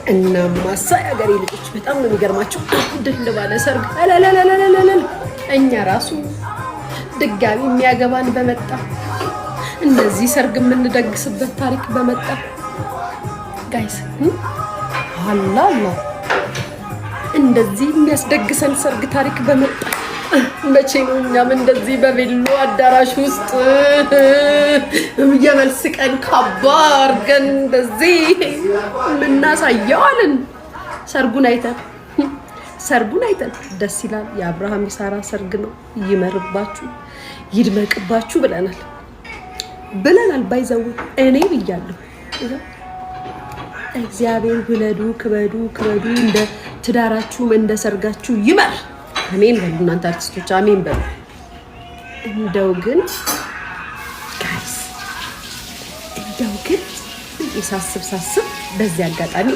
እናማ የሀገሬ ልጆች፣ በጣም ነው የሚገርማቸው። ድል ባለ ሰርግ አላላላላላላ፣ እኛ ራሱ ድጋሚ የሚያገባን በመጣ፣ እንደዚህ ሰርግ የምንደግስበት ታሪክ በመጣ guys፣ አላላ እንደዚህ የሚያስደግሰን ሰርግ ታሪክ በመጣ። መቼ ነው እኛም እንደዚህ በቬሎ አዳራሽ ውስጥ የመልስ ቀን ካባ አድርገን እንደዚህ የምናሳየው አለን። ሰርጉን አይተን ደስ ይላል። የአብርሃም የሳራ ሰርግ ነው። ይመርባችሁ፣ ይድመቅባችሁ ብለናል ብለናል። By the way እኔ ብያለሁ። እግዚአብሔር ውለዱ፣ ክበዱ፣ ክበዱ፣ እንደ ትዳራችሁም እንደ ሰርጋችሁ ይመር። አሜን በሉ እናንተ አርቲስቶች፣ አሜን በሉ። እንደው ግን guys፣ እንደው ግን ሳስብ ሳስብ በዚህ አጋጣሚ